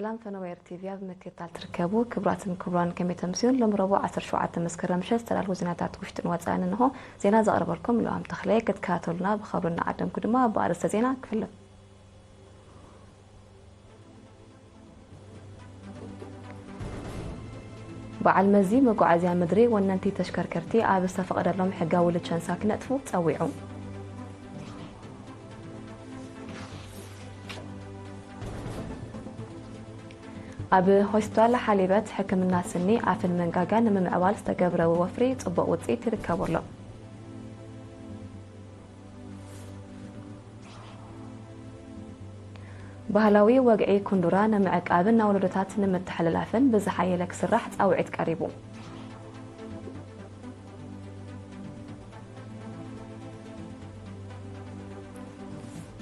ሰላም ፈነወ ኤር ቲቪ ኣብ ምክትታል ትርከቡ ክቡራትን ክቡራን ከመይ ተምስዩን? ሎም ረቡዕ ዓሰርተ ሸውዓተ መስከረም ምሸት ዝተዳለዉ ዜናታት ውሽጥን ወፃእን እንሆ። ዜና ዘቕርበልኩም ልዋም ተኽለ። ክትከታተሉና ብኸብሪ እናዓደምኩ ድማ ብኣርእስተ ዜና ክፍልም። በዓል መዚ መጓዓዝያ ምድሪ ወነንቲ ተሽከርከርቲ ኣብ ዝተፈቐደሎም ሕጋዊ ልቸንሳ ክነጥፉ ጸዊዑ። ኣብ ሆስፒታል ሓሊበት ሕክምና ስኒ ኣፍን መንጋጋን ንምምዕባል ዝተገብረ ወፍሪ ጽቡቕ ውጽኢት ይርከቦ ኣሎ። ባህላዊ ወግዒ ኩንዱራ ንምዕቃብን ናብ ወለዶታት ንምትሕልላፍን ብዝሓየለ ክስራሕ ጻውዒት ቀሪቡ።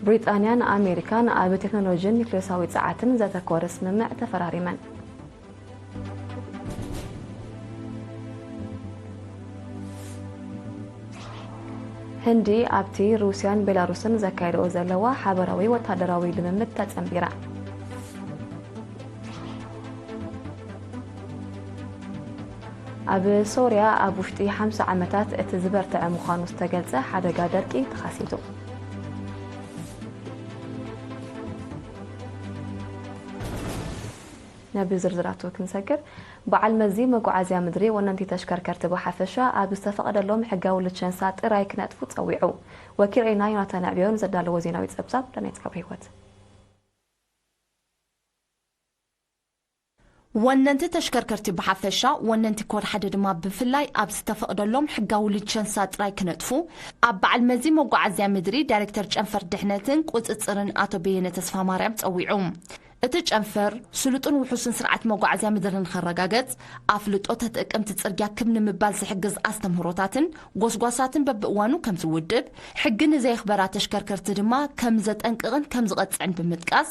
ብሪጣንያን ኣሜሪካን ኣብ ቴክኖሎጂን ኒክሌሳዊ ጸዓትን ዘተኮረ ስምምዕ ተፈራሪመን። ህንዲ ኣብቲ ሩስያን ቤላሩስን ዘካየድኦ ዘለዋ ሓበራዊ ወታደራዊ ልምምድ ተጸንቢራ። ኣብ ሶርያ ኣብ ውሽጢ ሓምሳ ዓመታት እቲ ዝበርትዐ ምዃኑ ዝተገልጸ ሓደጋ ደርቂ ተኸሲቱ። ናብ ዝርዝራቱ ክንሰግር፣ በዓል መዚ መጓዓዝያ ምድሪ ወነንቲ ተሽከርከርቲ ብሓፈሻ ኣብ ዝተፈቐደሎም ሕጋዊ ልቸንሳ ጥራይ ክነጥፉ ጸዊዑ። ወኪል ሬና ዮናታን ኣዕብዮ ንዘዳለዎ ዜናዊ ጸብጻብ ዳናይት ገብረ ህይወት። ወነንቲ ተሽከርከርቲ ብሓፈሻ፣ ወነንቲ ኮድ ሓደ ድማ ብፍላይ ኣብ ዝተፈቕደሎም ሕጋዊ ልቸንሳ ጥራይ ክነጥፉ ኣብ በዓል መዚ መጓዓዝያ ምድሪ ዳይሬክተር ጨንፈር ድሕነትን ቁጽጽርን ኣቶ በየነ ተስፋማርያም ጸዊዑ። እቲ ጨንፈር ስሉጥን ውሑስን ስርዓት መጓዓዝያ ምድሪ ንኸረጋገጽ ኣፍልጦ ተጠቀምቲ ጽርግያ ክብ ንምባል ዝሕግዝ ኣስተምህሮታትን ጎስጓሳትን በብእዋኑ ከም ዝውድብ፣ ሕጊ ንዘየኽበራ ተሽከርከርቲ ድማ ከም ዘጠንቅቕን ከም ዝቐጽዕን ብምጥቃስ፣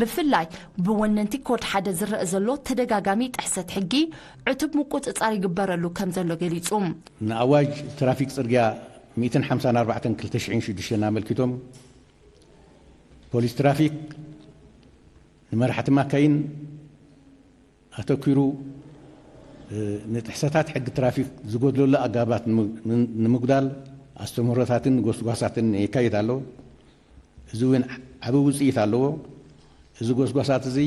ብፍላይ ብወነንቲ ኮድ ሓደ ዝረአ ዘሎ ተደጋጋሚ ጥሕሰት ሕጊ ዕቱብ ምቁጽጻር ይግበረሉ ከም ዘሎ ገሊጹ። ንኣዋጅ ትራፊክ ጽርግያ ሚእትን ሓምሳን ኣርባዕተን ክልተ ሽሕን ሽዱሽተን ኣመልኪቶም ፖሊስ ትራፊክ ንመራሕቲ ማካይን ኣተኲሩ፣ እ፣ ንጥሕሰታት ሕጊ ትራፊክ ዝጎድለሉ ኣጋባት ንሙ-፣ ን-፣ ንምጉዳል ኣስተምህሮታትን ጎስጓሳትን የካይድ ኣሎ። እዚ እውን ዓቢ ውጽኢት ኣለዎ። እዚ ጎስጓሳት እዚ፣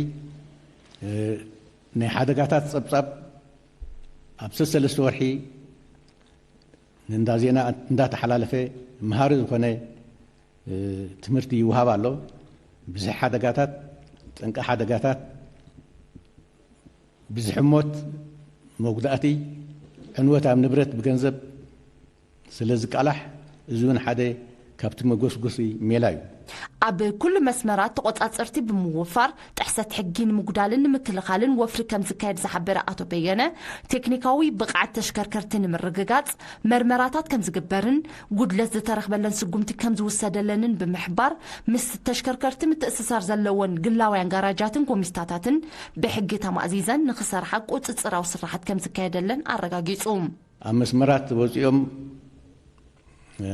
እ፣ ናይ ሓደጋታት ጸብጻብ ኣብ ሰሰለስተ ወርሒ ንእንዳ ዜና እንዳተሓላለፈ መሃሪ ዝኾነ፣ እ፣ ትምህርቲ ይወሃብ ኣሎ። ብዝሒ ሓደጋታት፣ ጠንቂ ሓደጋታት፣ ብዝሒ ሞት፣ መጉዳእቲ፣ ዕንወት ኣብ ንብረት ብገንዘብ ስለ ዝቃላሕ፣ እዚ እውን ሓደ ካብቲ መጎስጎሲ ሜላ እዩ። ኣብ ኩሉ መስመራት ተቖጻጸርቲ ብምውፋር ጥሕሰት ሕጊ ንምጉዳልን ንምክልኻልን ወፍሪ ከም ዝካየድ ዝሓበረ ኣቶ በየነ፣ ቴክኒካዊ ብቕዓት ተሽከርከርቲ ንምርግጋጽ መርመራታት ከም ዝግበርን ጉድለት ዝተረኽበለን ስጉምቲ ከም ዝውሰደለንን ብምሕባር፣ ምስ ተሽከርከርቲ ምትእስሳር ዘለወን ግላውያን ጋራጃትን ጎሚስታታትን ብሕጊ ተማእዚዘን ንኽሰርሓ ቁጽጽራዊ ስራሓት ከም ዝካየደለን ኣረጋጊጹ። ኣብ መስመራት ወጺኦም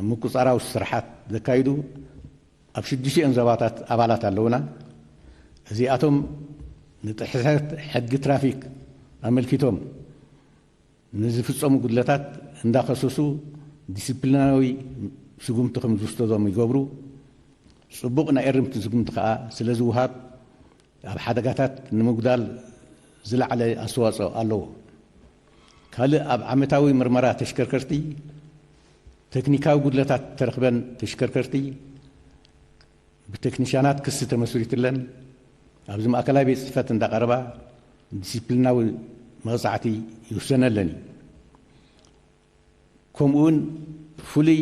ምቁጻራዊ ስራሓት ዘካይዱ ኣብ ሽዱሽቲኦን ዞባታት ኣባላት ኣለዉና። እዚኣቶም ንጥሕሰት ሕጊ ትራፊክ ኣመልኪቶም ንዝፍጸሙ ጉድለታት እንዳኸሰሱ ዲስፕሊናዊ ስጉምቲ ከም ዝውሰዶም ይገብሩ። ጽቡቕ ናይ እርምቲ ስጉምቲ ከኣ ስለ ዝወሃብ ኣብ ሓደጋታት ንምጉዳል ዝለዓለ ኣስተዋጽኦ ኣለዎ። ካልእ ኣብ ዓመታዊ ምርመራ ተሽከርከርቲ፣ ቴክኒካዊ ጉድለታት ተረኽበን ተሽከርከርቲ ብቴክኒሻናት ክሲ ተመስሪትለን ኣብዚ ማእከላይ ቤት ጽሕፈት እንዳቐረባ ዲሲፕሊናዊ መቕጻዕቲ ይውሰነለን እዩ። ከምኡውን ፍሉይ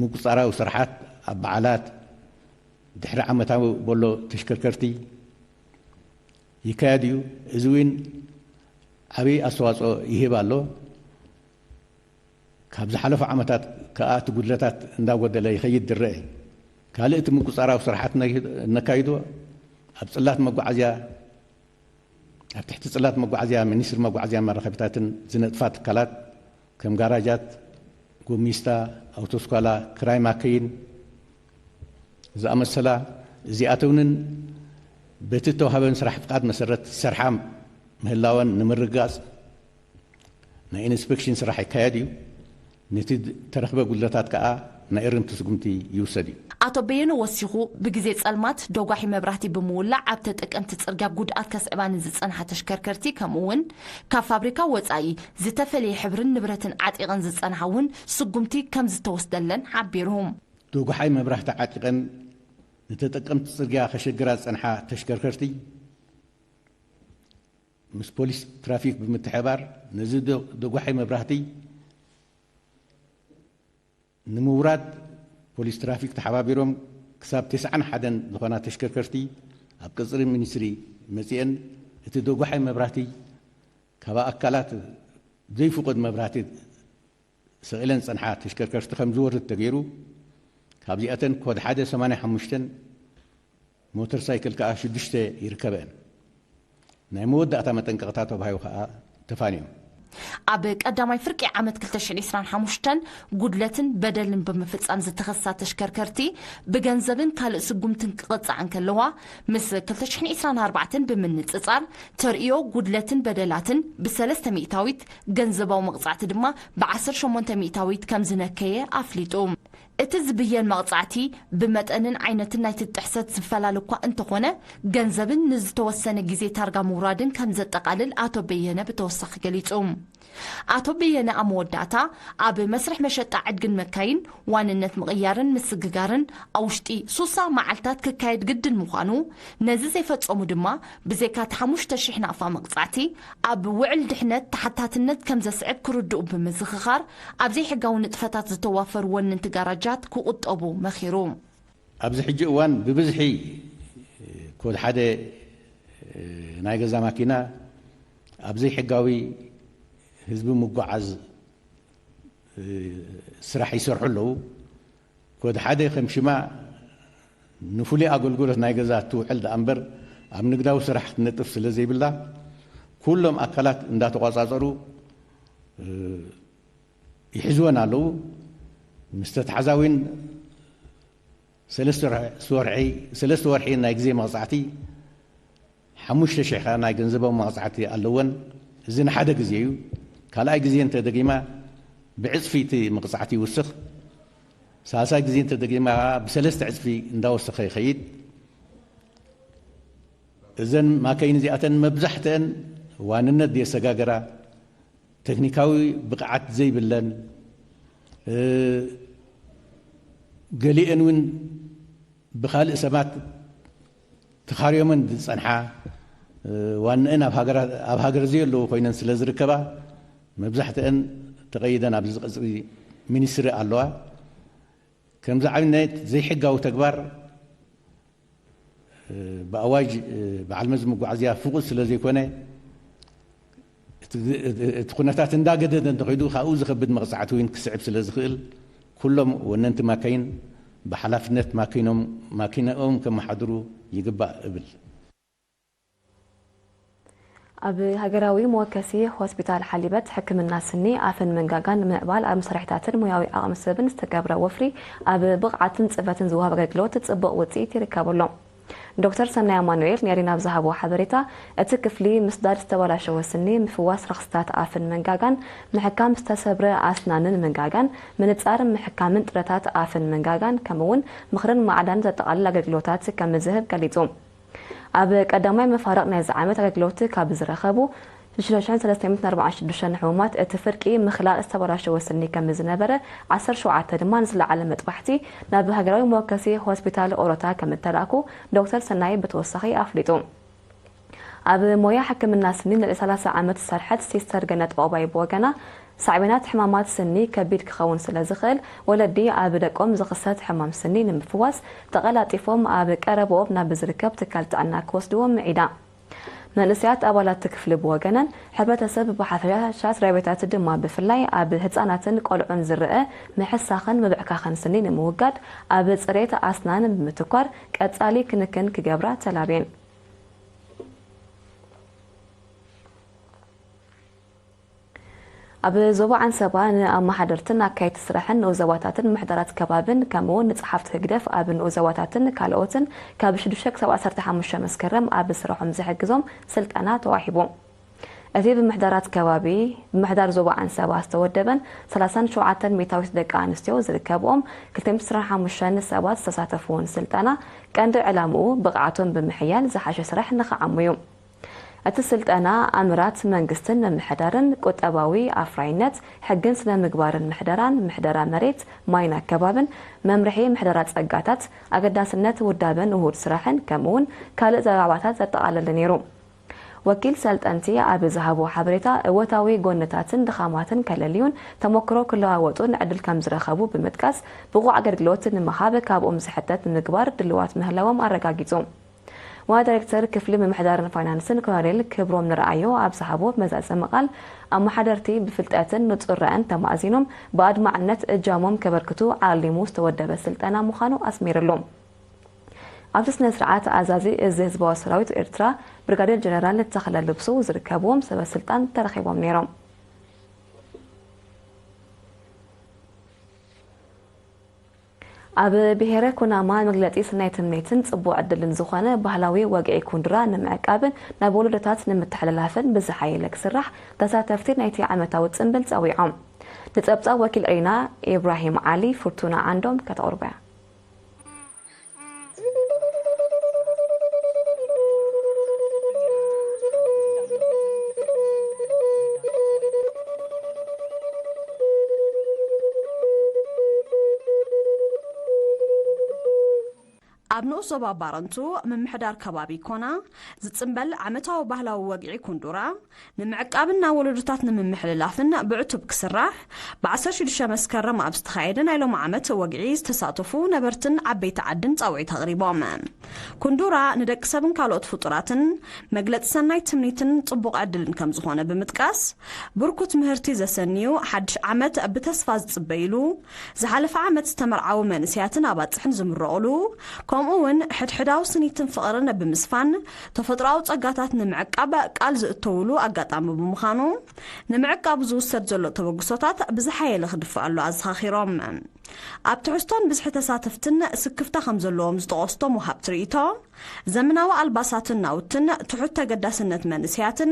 ምቁጻራዊ ስርሓት ኣብ በዓላት፣ ድሕሪ ዓመታዊ ቦሎ ተሽከርከርቲ ይካየድ እዩ። እዚ እውን ዓብዪ ኣስተዋጽኦ ይህብ ኣሎ። ካብ ዝሓለፉ ዓመታት ከኣ እቲ ጉድለታት እንዳጎደለ ይኸይድ ዝረአ እዩ። ካልእ እቲ ምቁጻራዊ ስርሓት እነ-፣ እነካይዶ ኣብ ጽላት መጓዓዝያ፣ ኣብ ትሕቲ ጽላት መጓዓዝያ፣ ሚኒስትሪ መጓዓዝያን መራኸቢታትን ዝነጥፋ ትካላት ከም ጋራጃት፣ ጎሚስታ፣ ኣውቶስኳላ፣ ክራይ ማከይን ዝኣመሰላ፣ እዚኣተውንን በቲ እተዋህበን ስራሕ ፍቓድ መሰረት ዝሰርሓ ምህላወን ንምርግጋጽ ናይ ኢንስፔክሽን ስራሕ ይካየድ እዩ። ነቲ ዝተረኽበ ጉድለታት ከኣ ናይ እርምቲ ስጉምቲ ይውሰድ እዩ። ኣቶ በየነ ወሲኹ፣ ብግዜ ጸልማት ደጓሒ መብራህቲ ብምውላዕ ኣብ ተጠቀምቲ ጽርግያ ጉድኣት ከስዕባ ንዝጸንሓ ተሽከርከርቲ፣ ከምኡ እውን ካብ ፋብሪካ ወጻኢ ዝተፈለየ ሕብርን ንብረትን ዓጢቐን ዝጸንሓ እውን ስጉምቲ ከም ዝተወስደለን ሓቢሩ። ደጓሓይ መብራህቲ ዓጢቐን ንተጠቀምቲ ጽርግያ ከሸግራ ዝጸንሓ ተሽከርከርቲ ምስ ፖሊስ ትራፊክ ብምትሕብባር ነዚ ዶ-፣ ደጓሓይ መብራህቲ ንምውራድ ፖሊስ ትራፊክ ተሓባቢሮም ክሳብ ተስዓን ሓደን ዝኾና ተሽከርከርቲ ኣብ ቀጽሪ ሚኒስትሪ መጺኤን እቲ ደጓሓይ መብራህቲ ካብ ኣካላት ዘይፍቑድ መብራህቲ ሰቒለን ዝጸንሓ ተሽከርከርቲ ከም ዝወርድ ተገይሩ። ካብዚኣተን ኮድ ሓደ ሰማንያ ሓሙሽተን ሞተር ሳይክል ከኣ ሽዱሽተ ይርከበአን። ናይ መወዳእታ መጠንቀቕታ ተባሂሉ ከኣ ተፋንዮም። ኣብ ቀዳማይ ፍርቂ ዓመት ክልተ ሽሕን ዕስራን ሓሙሽተን ጉድለትን በደልን ብምፍጻም ዝተኸሳ ተሽከርከርቲ ብገንዘብን ካልእ ስጉምትን ክቕጻዓ እንከለዋ፣ ምስ ክልተ ሽሕን ዕስራን ኣርባዕተን ብምንጽጻር ተርእዮ ጉድለትን በደላትን ብሰለስተ ሚእታዊት፣ ገንዘባዊ መቕጻዕቲ ድማ ብዓሰርተ ሸሞንተ ሚእታዊት ከም ዝነከየ ኣፍሊጡ። እቲ ዝብየን መቕጻዕቲ ብመጠንን ዓይነትን ናይቲ ጥሕሰት ዝፈላለ እኳ እንተኾነ፣ ገንዘብን ንዝተወሰነ ግዜ ታርጋ ምውራድን ከም ዘጠቓልል ኣቶ በየነ ብተወሳኺ ገሊጹ። ኣቶ በየነ ኣብ መወዳእታ፣ ኣብ መስርሕ መሸጣ ዕድግን መካይን፣ ዋንነት ምቕያርን ምስግጋርን ኣብ ውሽጢ ሱሳ መዓልታት ክካየድ ግድን ምዃኑ፣ ነዚ ዘይፈጸሙ ድማ ብዘይካ እቲ ሓሙሽተ ሽሕ ናቕፋ መቕጻዕቲ፣ ኣብ ውዕል ድሕነት ተሓታትነት ከም ዘስዕብ ክርድኡ ብምዝኽኻር፣ ኣብ ዘይሕጋዊ ንጥፈታት ዝተዋፈሩ ወነንቲ ጋራጃት ክቑጠቡ መኺሩ። ኣብዚ ሕጂ እዋን ብብዝሒ ኮድ ሓደ ናይ ገዛ ማኪና ኣብ ዘይሕጋዊ ህዝቢ ምጉዓዝ ስራሕ ይሰርሑ ኣለዉ። ኮድ ሓደ ከም ሽማ ንፍሉይ ኣገልግሎት ናይ ገዛ እትውዕል ደኣ እምበር ኣብ ንግዳዊ ስራሕ ክትነጥፍ ስለ ዘይብላ፣ ኩሎም ኣካላት እንዳተቋጻጸሩ ይሕዝወን ኣለዉ። ምስ ተተሓዛዊን ሰለስተ ወርሒ፣ ሰለስተ ወርሒ ናይ ግዜ መቕጻዕቲ፣ ሓሙሽተ ሽሕ ከኣ ናይ ገንዘባዊ መቕጻዕቲ ኣለወን። እዚ ንሓደ ግዜ እዩ። ካልኣይ ግዜ እንተ ደጊማ ብዕጽፊ እቲ መቕጻዕቲ ይውስኽ። ሳልሳይ ግዜ እንተ ደጊማ ከኣ ብሰለስተ ዕጽፊ እንዳወሰኸ ይኸይድ። እዘን ማከይን እዚኣተን መብዛሕትአን ዋንነት ዘየሰጋገራ፣ ቴክኒካዊ ብቕዓት ዘይብለን፣ እ፣ ገሊአን እውን ብኻልእ ሰባት ተኻርዮመን ዝጸንሓ፣ እ፣ ዋንአን ኣብ ሃገራ-፣ ኣብ ሃገር ዘየለዉ ኮይነን ስለ ዝርከባ፣ መብዛሕትአን ተቐይደን ኣብዚ ቀጽሪ ሚኒስትሪ ኣለዋ። ከምዚ ዓይነት ዘይሕጋዊ ተግባር ብኣዋጅ በዓል መዚ መጓዓዝያ ፍቑድ ስለ ዘይኮነ፣ እቲ፣ እቲ ኩነታት እንዳገደደ እንተኸይዱ ካብኡ ዝኸብድ መቕጻዕቲ እውን ክስዕብ ስለ ዝኽእል፣ ኩሎም ወነንቲ ማካይን ብሓላፍነት ማኪኖም፣ ማኪናኦም ከመሓድሩ ይግባእ እብል። ኣብ ሃገራዊ መወከሲ ሆስፒታል ሓሊበት ሕክምና ስኒ፣ ኣፍን መንጋጋን ንምምዕባል ኣብ መሳርሒታትን ሞያዊ ዓቕሚ ሰብን ዝተገብረ ወፍሪ ኣብ ብቕዓትን ጽፈትን ዝወሃብ ኣገልግሎት ጽቡቕ ውጽኢት ይርከበሎ። ዶክተር ሰናይ ኣማኑኤል ንኤሪና ኣብ ዝሃብዎ ሓበሬታ፣ እቲ ክፍሊ ምስዳድ ዝተበላሸወ ስኒ፣ ምፍዋስ ረኽስታት ኣፍን መንጋጋን፣ ምሕካም ዝተሰብረ ኣስናንን መንጋጋን፣ ምንጻር ምሕካምን ጥረታት ኣፍን መንጋጋን፣ ከምኡ'ውን ምኽርን ማዕዳን ዘጠቓልል ኣገልግሎታት ከም ዝህብ ገሊጹ። ኣብ ቀዳማይ መፋርቕ ናይዚ ዓመት ኣገልግሎት ካብ ዝረኸቡ ሽዱሽተ ሽሕን ሰለስተ ሚእትን ኣርባዓን ሽዱሽተን ሕሙማት እቲ ፍርቂ ምኽላእ ዝተበላሸወ ስኒ ከም ዝነበረ፣ ዓሰርተ ሸውዓተ ድማ ንዝለዓለ መጥባሕቲ ናብ ሃገራዊ መወከሲ ሆስፒታል ኦሮታ ከም እተላእኩ ዶክተር ሰናይ ብተወሳኺ ኣፍሊጡ። ኣብ ሞያ ሕክምና ስኒ ንልዕሊ ሰላሳ ዓመት ዝሰርሐት ሲስተር ገነት ዑቕባይ ብወገና፣ ሳዕቤናት ሕማማት ስኒ ከቢድ ክኸውን ስለ ዝኽእል፣ ወለዲ ኣብ ደቆም ዝኽሰት ሕማም ስኒ ንምፍዋስ ተቐላጢፎም ኣብ ቀረብኦም ናብ ዝርከብ ትካል ጥዕና ክወስድዎም ምዒዳ። መንእሰያት ኣባላት እቲ ክፍሊ ብወገነን፣ ሕብረተሰብ ብሓፈሻ፣ ስድራ ቤታት ድማ ብፍላይ፣ ኣብ ህጻናትን ቆልዑን ዝረኣ ምሕሳኽን ምብዕካኽን ስኒ ንምውጋድ፣ ኣብ ጽሬት ኣስናን ብምትኳር ቀጻሊ ክንክን ክገብራ ተላብየን። ኣብ ዞባ ዓንሰባ ንኣመሓደርትን ኣካየድቲ ስራሕን ንኡስ ዞባታትን ምሕደራት ከባብን ከምኡውን ንጸሓፍቲ ህግደፍ ኣብ ንኡስ ዞባታትን ካልኦትን ካብ ሽዱሽተ ክሳብ ዓሰርተ ሓሙሽተ መስከረም ኣብ ስራሖም ዝሕግዞም ስልጠና ተዋሂቡ። እቲ ብምሕዳራት ከባቢ፣ ብምሕዳር ዞባ ዓንሰባ ዝተወደበን ሰላሳን ሸውዓተን ሚእታዊት ደቂ ኣንስትዮ ዝርከብኦም ክልተ ሚእቲ ዕስራን ሓሙሽተን ሰባት ዝተሳተፍዎን ስልጠና ቀንዲ ዕላምኡ ብቕዓቶም ብምሕያል ዝሓሸ ስራሕ ንኽዓሙ እዩ። እቲ ስልጠና ኣምራት መንግስትን ምምሕዳርን፣ ቁጠባዊ ኣፍራይነት፣ ሕግን ስነ ምግባርን ምሕደራን፣ ምሕደራ መሬት፣ ማይን ኣከባብን፣ መምርሒ ምሕደራ ጸጋታት፣ ኣገዳስነት ውዳበን ውሁድ ስራሕን ከምኡውን ካልእ ዘረባታት ዘጠቓለለ ነይሩ። ወኪል ሰልጠንቲ ኣብ ዝሃቦ ሓበሬታ፣ እወታዊ ጎንታትን ድኻማትን ከለልዩን ተሞክሮ ክለዋወጡን ዕድል ከም ዝረኸቡ ብምጥቃስ፣ ብቑዕ ኣገልግሎት ንምሃብ ካብኦም ዝሕተት ንምግባር ድልዋት ምህላዎም ኣረጋጊጹ። ዋና ዳይሬክተር ክፍሊ ምምሕዳርን ፋይናንስን ኮሎኔል ክብሮም ንርኣዮ ኣብ ዝሃቦ መዛዘሚ ቃል፣ ኣመሓደርቲ ብፍልጠትን ንጹር ራእን ተማእዚኖም ብኣድማዕነት እጃሞም ከበርክቱ ዓሊሙ ዝተወደበ ስልጠና ምዃኑ ኣስሚርሉ። ኣብቲ ስነ ስርዓት ኣዛዚ እዚ ህዝባዊ ሰራዊት ኤርትራ ብርጋዴር ጀነራል ተኽለ ልብሱ ዝርከብዎም ሰበ ስልጣን ተረኺቦም ነይሮም። ኣብ ብሄረ ኩናማ መግለጺ ስናይ ትምኒትን ጽቡቕ ዕድልን ዝኾነ ባህላዊ ወግዒ ኩንድራ ንምዕቃብን ናብ ወለዶታት ንምትሕልላፍን ብዝሓየለ ክስራሕ ተሳተፍቲ ናይቲ ዓመታዊ ጽምብል ጸዊዖም። ንጸብጻብ ወኪል ሪና ኢብራሂም ዓሊ ፍርቱና ዓንዶም ከተቕርቦ እያ። ኣብ ንኡስ ዞባ ባረንቱ ምምሕዳር ከባቢ ኮና ዝጽምበል ዓመታዊ ባህላዊ ወግዒ ኩንዱራ ንምዕቃብን ናብ ወለዶታት ንምምሕልላፍን ብዕቱብ ክስራሕ ብዓሰርተ ሽዱሽተ መስከረም ኣብ ዝተኻየደ ናይ ሎሚ ዓመት ወግዒ ዝተሳተፉ ነበርትን ዓበይቲ ዓድን ጻውዒት ኣቕሪቦም። ኩንዱራ ንደቂ ሰብን ካልኦት ፍጡራትን መግለጺ ሰናይ ትምኒትን ጽቡቕ ዕድልን ከም ዝኾነ ብምጥቃስ፣ ብርኩት ምህርቲ ዘሰንዩ ሓድሽ ዓመት ብተስፋ ዝጽበይሉ፣ ዝሓለፈ ዓመት ዝተመርዓዉ መንእሰያትን ኣባጽሕን ዝምረቑሉ፣ ከምኡ እውን ሕድሕዳዊ ስኒትን ፍቕርን ብምስፋን ተፈጥሮኣዊ ጸጋታት ንምዕቃብ ቃል ዝእተውሉ ኣጋጣሚ ብምዃኑ፣ ንምዕቃቡ ዝውሰድ ዘሎ ተበግሶታት ብዝሓየለ ክድፍኣሉ ኣዘኻኺሮም። ኣብ ትሕዝቶን ብዝሒ ተሳተፍትን ስክፍታ ከም ዘለዎም ዝጠቐሱ እቶም ወሃብቲ ርእይቶ፣ ዘመናዊ ኣልባሳትን ናውትን ትሑት ተገዳስነት መንእሰያትን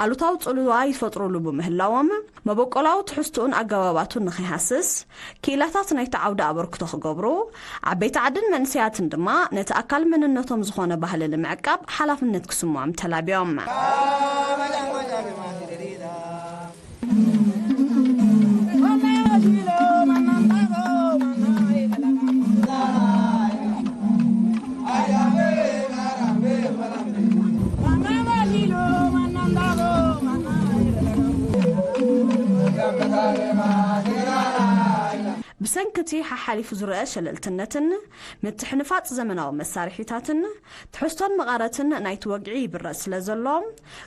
ኣሉታዊ ጽልዋ ይፈጥሩሉ ብምህላዎም፣ መበቆላዊ ትሕዝትኡን ኣገባባቱን ንኸይሃስስ፣ ክኢላታት ናይቲ ዓውዲ ኣበርክቶ ክገብሩ፣ ዓበይቲ ዓድን መንእሰያትን ድማ ነቲ ኣካል መንነቶም ዝኾነ ባህሊ ንምዕቃብ ሓላፍነት ክስምዖም ተላብዮም። ብሰንኪ እቲ ሓሓሊፉ ዝረአ ሸለልትነትን ምትሕንፋጽ ዘመናዊ መሳርሒታትን ትሕዝቶን መቐረትን ናይቲ ወግዒ ይብረዝ ስለ ዘሎ፣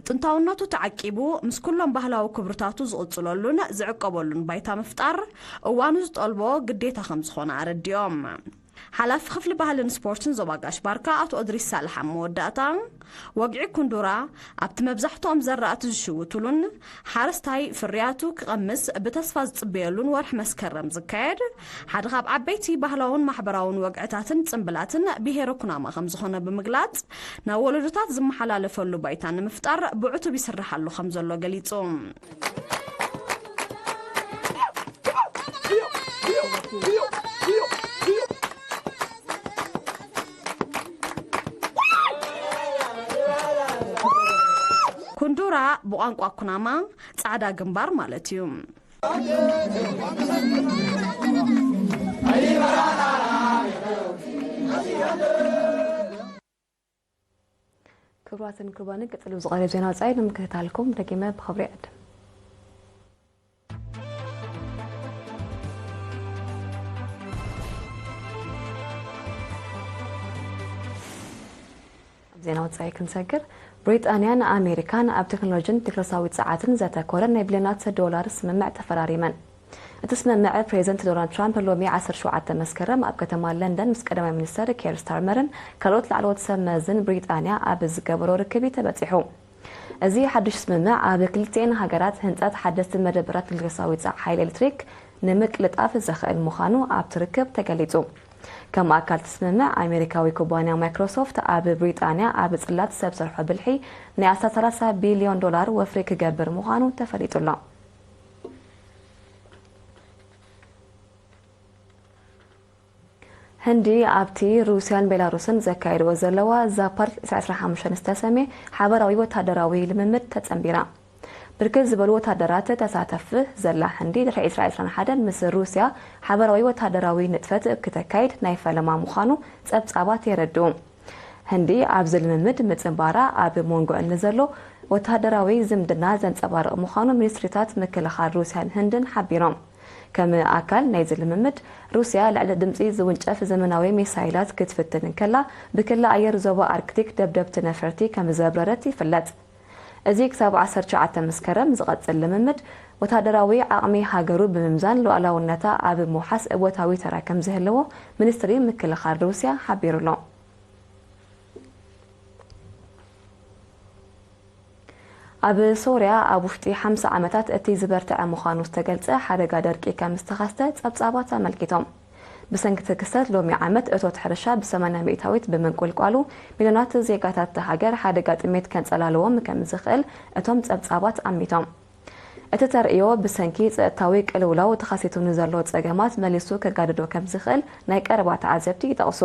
ጥንታውነቱ ተዓቂቡ፣ ምስ ኩሎም ባህላዊ ክብርታቱ ዝቕጽለሉን ዝዕቀበሉን ባይታ ምፍጣር እዋኑ ዝጠልቦ ግዴታ ከም ዝኾነ ኣረዲኦም። ሓላፊ ክፍሊ ባህልን ስፖርትን ዞባ ጋሽ ባርካ ኣቶ እድሪስ ሳልሕ ኣብ መወዳእታ፣ ወግዒ ኩንዱራ ኣብቲ መብዛሕትኦም ዘራእቲ ዝሽውትሉን ሓረስታይ ፍርያቱ ክቐምስ ብተስፋ ዝጽበየሉን ወርሒ መስከረም ዝካየድ ሓደ ካብ ዓበይቲ ባህላውን ማሕበራውን ወግዕታትን ጽምብላትን ብሄረ ኩናማ ከም ዝኾነ ብምግላጽ፣ ናብ ወለዶታት ዝመሓላለፈሉ ባይታ ንምፍጣር ብዕቱብ ይስራሕ ኣሎ ከም ዘሎ ገሊጹ። ኩንዱራ ብቋንቋ ኩናማ ጻዕዳ ግንባር ማለት እዩ። ክቡራትን ክቡራንን፣ ቀጺሉ ዝቐርብ ዜና ወጻኢ ንምክትታልኩም ደጊመ ብኽብሪ ይዕድም። ኣብ ዜና ወጻኢ ክንሰግር፣ ብሪጣንያን ኣሜሪካን ኣብ ቴክኖሎጂን ቴክኖሎጂያዊ ጸዓትን ዘተኮረ ናይ ቢልዮናት ዶላር ስምምዕ ተፈራሪመን። እቲ ስምምዕ፣ ፕሬዚደንት ዶናልድ ትራምፕ ሎሚ ዓሰርተ ሸውዓተ መስከረም ኣብ ከተማ ለንደን ምስ ቀዳማይ ሚኒስተር ኬር ስታርመርን ካልኦት ላዕለዎት ሰብ መዝን ብሪጣንያ ኣብ ዝገበሮ ርክብ እዩ ተበጺሑ። እዚ ሓድሽ ስምምዕ ኣብ ክልቲኤን ሃገራት ህንጸት ሓደስቲ መደበራት ንልገሳዊ ጻዕ ሓይሊ ኤሌክትሪክ ንምቅልጣፍ ዘኽእል ምዃኑ ኣብቲ ርክብ ተገሊጹ። ከም ኣካል እቲ ስምምዕ፣ ኣሜሪካዊ ኩባንያ ማይክሮሶፍት ኣብ ብሪጣንያ ኣብ ጽላት ሰብ ሰርሖ ብልሒ ናይ ኣስታት ሰላሳ ቢልዮን ዶላር ወፍሪ ክገብር ምዃኑ ተፈሊጡ ኣሎ። ህንዲ ኣብቲ ሩስያን ቤላሩስን ዘካየድዎ ዘለዋ ዛፓርድ ዕስራ ዕስራ ሓሙሽተ ዝተሰምየ ሓበራዊ ወታደራዊ ልምምድ ተጸንቢራ። ብርክት ዝበሉ ወታደራት ተሳተፍ ዘላ ህንዲ ድሕሪ ዕስራ ዕስራን ሓደን ምስ ሩስያ ሓበራዊ ወታደራዊ ንጥፈት ክተካይድ ናይ ፈለማ ምዃኑ ጸብጻባት የረድኡ። ህንዲ ኣብዚ ልምምድ ምጽንባራ ኣብ መንጎ እንዘሎ ወታደራዊ ዝምድና ዘንጸባርቕ ምዃኑ ሚኒስትሪታት ምክልኻል ሩስያን ህንድን ሓቢሮም። ከም ኣካል ናይዚ ልምምድ፣ ሩስያ ልዕሊ ድምጺ ዝውንጨፍ ዘመናዊ ሚሳይላት ክትፍትን እንከላ፣ ብክሊ ኣየር ዞባ ኣርክቲክ ደብደብቲ ነፈርቲ ከም ዘብረረት ይፍለጥ። እዚ ክሳብ ዓሰርተ ትሽዓተ መስከረም ዝቐጽል ልምምድ፣ ወታደራዊ ዓቕሚ ሃገሩ ብምምዛን ሉዓላውነታ ኣብ ምውሓስ እወታዊ ተራ ከም ዝህልዎ ሚኒስትሪ ምክልኻል ሩስያ ሓቢሩ ኣሎ። ኣብ ሶርያ ኣብ ውሽጢ ሓምሳ ዓመታት እቲ ዝበርትዐ ምዃኑ ዝተገልጸ ሓደጋ ደርቂ ከም ዝተኸስተ ጸብጻባት ኣመልኪቶም። ብሰንኪ እቲ ክስተት ሎሚ ዓመት እቶት ሕርሻ ብሰማንያ ሚእታዊት ብምንቁልቋሉ፣ ሚልዮናት ዜጋታት እታ ሃገር ሓደጋ ጥሜት ከንጸላልዎም ከም ዝኽእል እቶም ጸብጻባት ኣሚቶም። እቲ ተርእዮ ብሰንኪ ጸጥታዊ ቅልውላው ተኸሲቱ ንዘሎ ጸገማት መሊሱ ከጋድዶ ከም ዝኽእል ናይ ቀረባ ተዓዘብቲ ይጠቕሱ።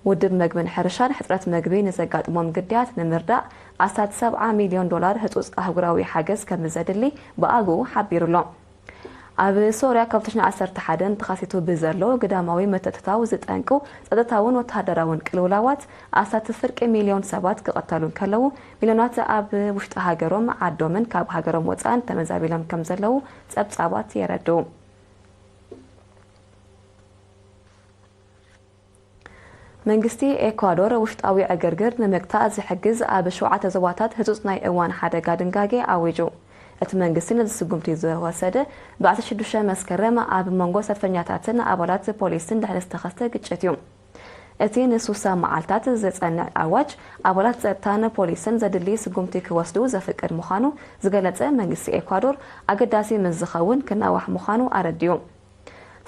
ውድብ መግብን ሕርሻን ሕጽረት መግቢ ንዘጋጥሞም ግዳያት ንምርዳእ ኣስታት ሰብዓ ሚልዮን ዶላር ህጹጽ ኣህጉራዊ ሓገዝ ከም ዘድሊ ብኣግኡ ሓቢሩ ኣሎ። ኣብ ሶርያ ካብ ትሽዓተ ዓሰርተ ሓደን ተኸሲቱ ብዘሎ ግዳማዊ ምትእትታው ዝጠንቁ ጸጥታውን ወተሃደራውን ቅልውላዋት ኣስታት ፍርቂ ሚልዮን ሰባት ክቕተሉ እንከለዉ፣ ሚልዮናት ኣብ ውሽጢ ሃገሮም ዓዶምን ካብ ሃገሮም ወጻእን ተመዛቢሎም ከም ዘለዉ ጸብጻባት የረድኡ። መንግስቲ ኤኳዶር ውሽጣዊ ዕግርግር ንምግታእ ዝሕግዝ ኣብ ሸውዓተ ዞባታት ህጹጽ ናይ እዋን ሓደጋ ድንጋጌ ኣዊጁ። እቲ መንግስቲ ነዚ ስጉምቲ ዝወሰደ ብዓሰርተ ሽዱሽተ መስከረም ኣብ መንጎ ሰልፈኛታትን ኣባላት ፖሊስን ድሕሪ ዝተኸስተ ግጭት እዩ። እቲ ንሱሳ መዓልታት ዝጸንዕ ኣዋጅ፣ ኣባላት ጸጥታን ፖሊስን ዘድሊ ስጉምቲ ክወስዱ ዘፍቅድ ምዃኑ ዝገለጸ መንግስቲ ኤኳዶር፣ ኣገዳሲ ምስ ዝኸውን ክናዋሕ ምዃኑ ኣረዲኡ።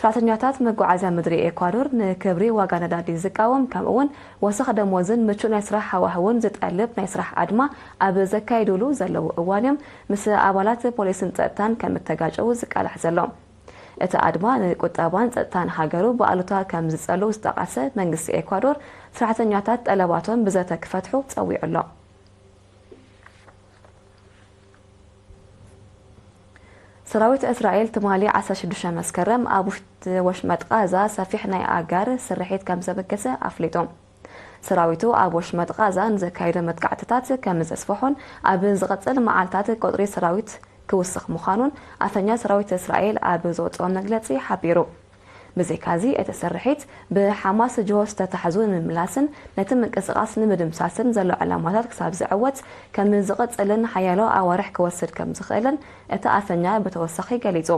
ሰራሕተኛታት መጓዓዝያ ምድሪ ኤኳዶር ንክብሪ ዋጋ ነዳዲ ዝቃወም፣ ከምኡ'ውን ወሰኽ ደሞዝን ምቹእ ናይ ስራሕ ሃዋህውን ዝጠልብ ናይ ስራሕ ኣድማ ኣብ ዘካይዱሉ ዘለዉ እዋን እዮም ምስ ኣባላት ፖሊስን ጸጥታን ከም እተጋጨዉ ዝቃላሕ ዘሎ። እቲ ኣድማ ንቁጠባን ጸጥታን ሃገሩ ብኣሉታ ከም ዝጸሉ ዝጠቐሰ መንግስቲ ኤኳዶር፣ ሰራሕተኛታት ጠለባቶም ብዘተ ክፈትሑ ጸዊዑ ኣሎ። ሰራዊት እስራኤል ትማሊ ዓሰርተ ሽዱሽተ መስከረም ኣብ ውሽጢ ወሽመጥ ቃዛ ሰፊሕ ናይ ኣጋር ስርሒት ከም ዘበገሰ ኣፍሊጡ። ሰራዊቱ ኣብ ወሽመጥ ቃዛ ንዘካየዶ መጥቃዕትታት ከም ዘስፍሖን ኣብ ዝቐጽል መዓልታት ቁጽሪ ሰራዊት ክውስኽ ምዃኑን ኣፈኛ ሰራዊት እስራኤል ኣብ ዘውጽኦ መግለጺ ሓቢሩ። ብዘይካዚ፣ እቲ ስርሒት ብሓማስ ጅሆ ዝተታሕዙ ንምምላስን ነቲ ምንቅስቓስ ንምድምሳስን ዘሎ ዕላማታት ክሳብ ዝዕወት ከም ዝቕጽልን ሓያሎ ኣዋርሕ ክወስድ ከም ዝኽእልን እቲ ኣፈኛ ብተወሳኺ ገሊጹ።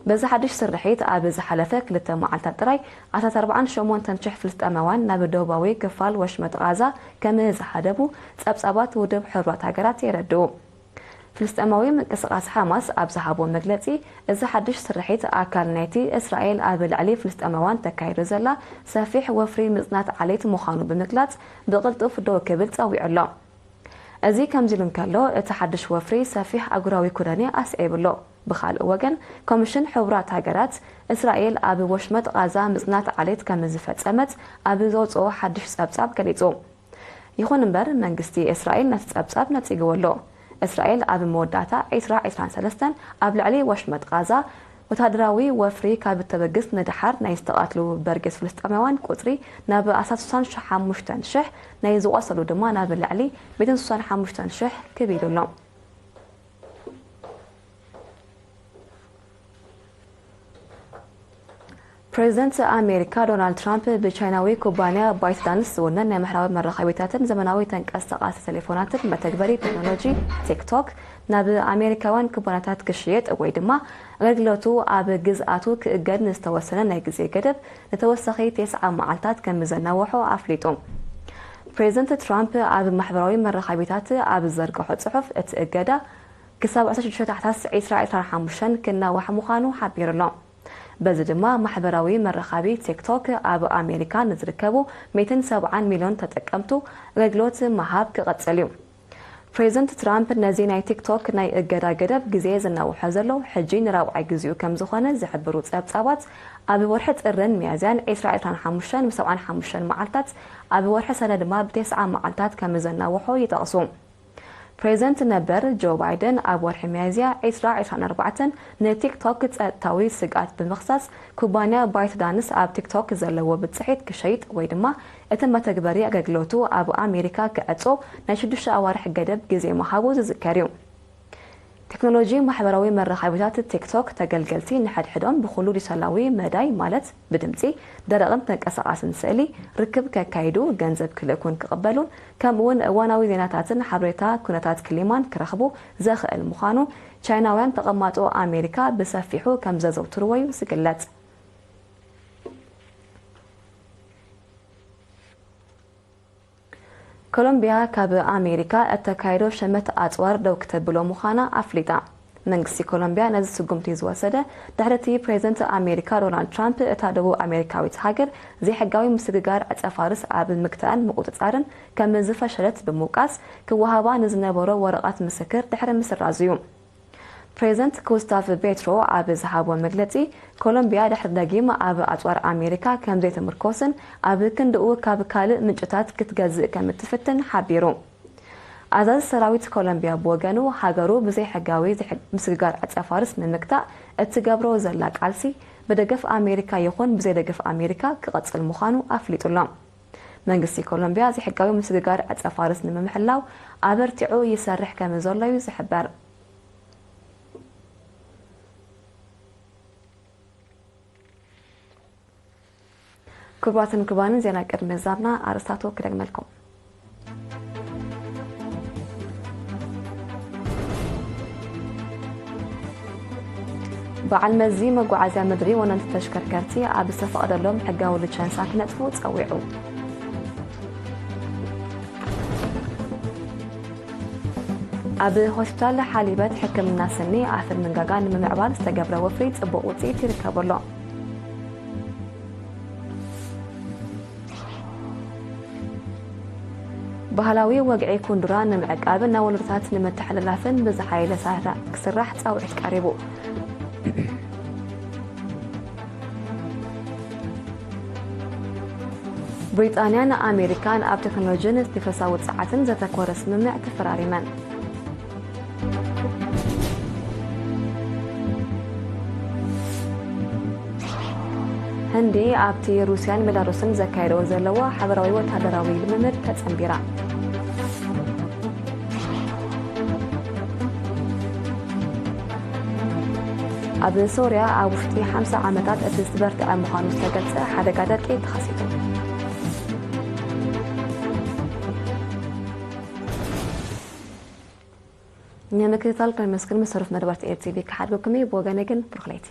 በዚ ሓድሽ ስርሒት፣ ኣብ ዝሓለፈ ክልተ መዓልታት ጥራይ ኣስታት ኣርባዓን ሸሞንተን ሽሕ ፍልስጤማውያን ናብ ደቡባዊ ክፋል ወሽመጥ ቓዛ ከም ዝሃደሙ ጸብጻባት ውድብ ሕቡራት ሃገራት የረድኡ። ፍልስጤማዊ ምንቅስቓስ ሓማስ ኣብ ዝሃቦ መግለጺ፣ እዚ ሓድሽ ስርሒት ኣካል ናይቲ እስራኤል ኣብ ልዕሊ ፍልስጤማውያን ተካይዶ ዘላ ሰፊሕ ወፍሪ ምጽናት ዓሌት ምዃኑ ብምግላጽ፣ ብቕልጡፍ ደው ክብል ጸዊዑ ኣሎ። እዚ ከምዚ ኢሉ እንከሎ፣ እቲ ሓድሽ ወፍሪ ሰፊሕ ኣህጉራዊ ኩነኔ ኣስዒቡ ኣሎ። ብኻልእ ወገን፣ ኮሚሽን ሕቡራት ሃገራት፣ እስራኤል ኣብ ወሽመጥ ቓዛ ምጽናት ዓሌት ከም ዝፈጸመት ኣብ ዘውጽኦ ሓድሽ ጸብጻብ ገሊጹ። ይኹን እምበር፣ መንግስቲ እስራኤል ነቲ ጸብጻብ ነጺግዎ ኣሎ። እስራኤል ኣብ መወዳእታ ዕስራ ዕስራን ሰለስተን ኣብ ልዕሊ ወሽመጥ ቓዛ ወተሃደራዊ ወፍሪ ካብ እተበግስ ንደሓር፣ ናይ ዝተቓትሉ በርጌስ ፍልስጤማውያን ቁጽሪ ናብ ኣስታት ስሳን ሓሙሽተን ሽሕ፣ ናይ ዝቖሰሉ ድማ ናብ ልዕሊ ሚእትን ስሳን ሓሙሽተን ሽሕ ክብ ኢሉ ኣሎ። ፕሬዚደንት ኣሜሪካ ዶናልድ ትራምፕ ብቻይናዊ ኩባንያ ባይት ዳንስ ዝውነን ናይ ማሕበራዊ መራኸቢታትን ዘመናዊ ተንቀሳቓሲ ቴሌፎናትን መተግበሪ ቴክኖሎጂ ቲክቶክ ናብ ኣሜሪካውያን ኩባንያታት ክሽየጥ ወይ ድማ ኣገልግሎቱ ኣብ ግዝኣቱ ክእገድ ንዝተወሰነ ናይ ግዜ ገደብ ንተወሳኺ ተስዓ መዓልታት ከም ዘናውሖ ኣፍሊጡ። ፕሬዚደንት ትራምፕ ኣብ ማሕበራዊ መራኸቢታት ኣብ ዝዘርግሖ ጽሑፍ፣ እቲ እገዳ ክሳብ ዓሰርተ ሽዱሽተ ታሕሳስ ዕስራ ዕስራን ሓሙሽተን ክናዋሕ ምዃኑ ሓቢሩ ኣሎ። በዚ ድማ ማሕበራዊ መራኸቢ ቲክቶክ ኣብ ኣሜሪካ ንዝርከቡ ሚእትን ሰብዓን ሚልዮን ተጠቀምቱ ኣገልግሎት ምሃብ ክቐጽል እዩ። ፕሬዚደንት ትራምፕ ነዚ ናይ ቲክቶክ ናይ እገዳ ገደብ ግዜ ዝናውሖ ዘሎ ሕጂ ንራብዓይ ግዜኡ ከም ዝኾነ ዝሕብሩ ጸብጻባት፣ ኣብ ወርሒ ጥርን ሚያዝያን ዕስራ ዕስራን ሓሙሽተን ብ ሰብዓን ሓሙሽተን መዓልታት፣ ኣብ ወርሒ ሰነ ድማ ብተስዓ መዓልታት ከም ዘናውሖ ይጠቕሱ። ፕሬዚደንት ነበር ጆ ባይደን ኣብ ወርሒ ሚያዝያ ዕስራ ዕስራን ኣርባዕተን ንቲክቶክ ጸጥታዊ ስግኣት ብምኽሳስ፣ ኩባንያ ባይት ዳንስ ኣብ ቲክቶክ ዘለዎ ብጽሒት ክሸይጥ ወይ ድማ እቲ መተግበሪ ኣገልግሎቱ ኣብ ኣሜሪካ ክዕጾ ናይ ሽዱሽተ ኣዋርሕ ገደብ ግዜ ምሃቡ ዝዝከር እዩ። ቴክኖሎጂ ማሕበራዊ መራኸቢታት ቲክቶክ ተገልገልቲ ንሓድሕዶም ብኹሉ ዲጂታላዊ መዳይ ማለት ብድምጺ፣ ደረቕን ተንቀሳቓስን ስእሊ ርክብ ከካይዱ፣ ገንዘብ ክልእኩን ክቕበሉን ከምኡውን እዋናዊ ዜናታትን ሓበሬታ ኩነታት ክሊማን ክረኽቡ ዘኽእል ምዃኑ ቻይናውያን ተቐማጦ ኣሜሪካ ብሰፊሑ ከም ዘዘውትርዎ እዩ ዝግለጽ። ኮሎምቢያ ካብ ኣሜሪካ እተካይዶ ሸመት ኣጽዋር ደው ክተብሎ ምዃና ኣፍሊጣ። መንግስቲ ኮሎምቢያ ነዚ ስጉምቲ ዝወሰደ ድሕሪ እቲ ፕሬዚደንት ኣሜሪካ ዶናልድ ትራምፕ እታ ደቡብ ኣሜሪካዊት ሃገር ዘይሕጋዊ ምስግጋር ዕጸ ፋርስ ኣብ ምግታእን ምቁጽጻርን ከም ዝፈሸለት ብምውቃስ፣ ክወሃባ ንዝነበሮ ወረቓት ምስክር ድሕሪ ምስራዙ እዩ። ፕሬዚደንት ጉስታቭ ቤትሮ ኣብ ዝሃቦ መግለጺ፣ ኮሎምቢያ ድሕሪ ደጊም ኣብ ኣጽዋር ኣሜሪካ ከም ዘይትምርኮስን ኣብ ክንድኡ ካብ ካልእ ምንጭታት ክትገዝእ ከም እትፍትን ሓቢሩ። ኣዛዚ ሰራዊት ኮሎምቢያ ብወገኑ፣ ሃገሩ ብዘይሕጋዊ ዝሕ-፣ ምስግጋር ዕጸ ፋርስ ንምግታእ እትገብሮ ዘላ ቃልሲ ብደገፍ ኣሜሪካ ይኹን ብዘይደገፍ ኣሜሪካ ክቐጽል ምዃኑ ኣፍሊጡ ኣሎ። መንግስቲ ኮሎምቢያ ዘይሕጋዊ ምስግጋር ዕጸ ፋርስ ንምምሕላው ኣበርቲዑ ይሰርሕ ከም ዘሎ እዩ ዝሕበር። ክቡራትን ክቡራንን፣ ዜና ቅድሚ ምዛምና ኣርእስታቱ ክደግመልኩም። በዓል መዚ መጓዓዝያ ምድሪ ወነንቲ ተሽከርከርቲ ኣብ ዝተፈቐደሎም ሕጋዊ ሊቸንሳ ክነጥፉ ጸዊዑ። ኣብ ሆስፒታል ሓሊበት ሕክምና ስኒ ኣፍን መንጋጋን ንምምዕባል ዝተገብረ ወፍሪ ጽቡቕ ውጽኢት ይርከቦ ኣሎ። ባህላዊ ወግዒ ኩንዱራ ንምዕቃብን ናብ ወለዶታት ንምትሕልላፍን ብዝሓየለ ስራሕ ክስራሕ ጻውዒት ቀሪቡ። ብሪጣንያን ኣሜሪካን ኣብ ቴክኖሎጂን ዲፈሳዊ ጸዓትን ዘተኮረ ስምምዕ ተፈራሪመን። ህንዲ ኣብቲ ሩስያን ቤላሩስን ዘካየደኦ ዘለዋ ሓበራዊ ወታደራዊ ልምምድ ተጸንቢራ። ኣብ ሶርያ ኣብ ውሽጢ ሓምሳ ዓመታት እቲ ዝበርትዐ ምዃኑ ዝተገልጸ ሓደጋ ደርቂ ተኸሲቱ። ንምክትታል ከመስግን ምስ ህሩፍ መደባት ኤር ቲ ቪ ክሓድገኩም እዩ። ብወገነ ግን ብሩኽ ለይቲ።